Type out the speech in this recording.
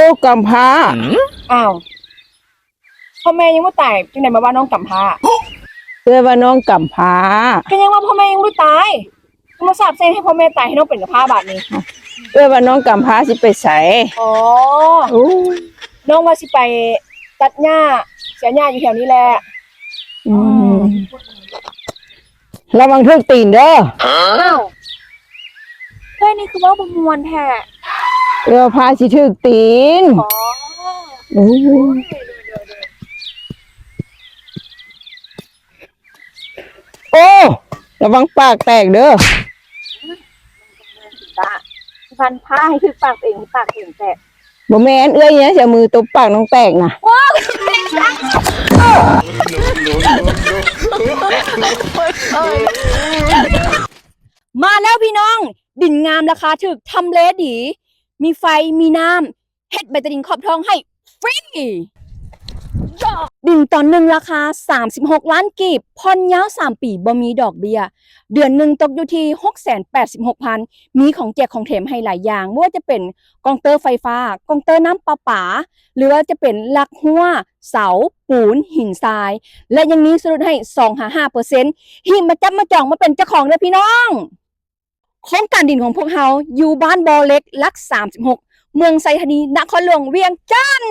ລູກກຳພ້າ. ອ້າວ ພໍ່ແມ່ຍັງບໍ່ຕາຍ ຈັ່ງໃດມາວ່ານ້ອງກຳພ້າ? ເອື້ອຍວ່ານ້ອງກຳພ້າ. ກໍຍັງວ່າພໍ່ແມ່ຍັງບໍ່ຕາຍ ມາສາບແຊ່ງໃຫ້ພໍ່ແມ່ຕາຍ ໃຫ້ນ້ອງເປັນກຳພ້າບາດນີ້. ເອື້ອຍວ່ານ້ອງກຳພ້າຊິໄປໃສ? ອໍ ໂອ້ຍ ນ້ອງວ່າຊິໄປຕັດຫຍ້າ ເສຍຫຍ້າຢູ່ແຖວນີ້ແຫຼະ. ອືມ ລະວັງຖືກຕີນເດີ. ອ້າວ ເອື້ອຍນີ້ຄືເວົ້າບໍ່ມ່ວນແທ້. ເອື້ອຍວ່າພ້າຊິຖືກຕີນ. ອໍ ໂອ້ຍ ໂອ້ ລະວັງປາກແຕກເດີ. ບ້າ ຊິຟັນພ້າໃຫ້ຖືກປາກຕົວເອງ ໃຫ້ປາກຕົວເອງແຕກ. ບໍ່ແມ່ນ ເອື້ອຍນີ້ຊິເອົາມືຕົບປາກນ້ອງແຕກນະ. ໂອ້ຍ ມາແລ້ວພີ່ນ້ອງ ດິນງາມລາຄາຖືກ ທຳເລດີ ມີໄຟ ມີນ້ຳ ເຮັດໃບຕາດິນຂອບທອງໃຫ້ຟຣີ. ດິນຕອນໜຶ່ງລາຄາສາມສິບຫົກລ້ານກີບ ຜ່ອນຍາວສາມປີ ບໍ່ມີດອກເບ້ຍ ເດືອນໜຶ່ງຕົກຢູ່ທີ່ຫົກແສນແປດສິບຫົກພັນ. ມີຂອງແຈກຂອງແຖມໃຫ້ຫຼາຍຢ່າງ ບໍ່ວ່າຈະເປັນກອງເຕີໄຟຟ້າ, ກອງເຕີນ້ຳປະປາ ຫຼືວ່າຈະເປັນຫຼັກຮົ້ວ, ເສົາ, ປູນ, ຫີນຊາຍ ແລະ ຍັງມີສ່ວນຫຼຸດໃຫ້ສອງຫາຫ້າເປີເຊັນ. ຮີບມາຈັບມາຈອງມາເປັນເຈົ້າຂອງເດີພີ່ນ້ອງ. ໂຄງການດິນຂອງພວກເຮົາຢູ່ບ້ານບໍ່ເຫຼັກ ຫຼັກສາມສິບຫົກ ເມືອງໄຊທານີ ນະຄອນຫຼວງວຽງຈັນ.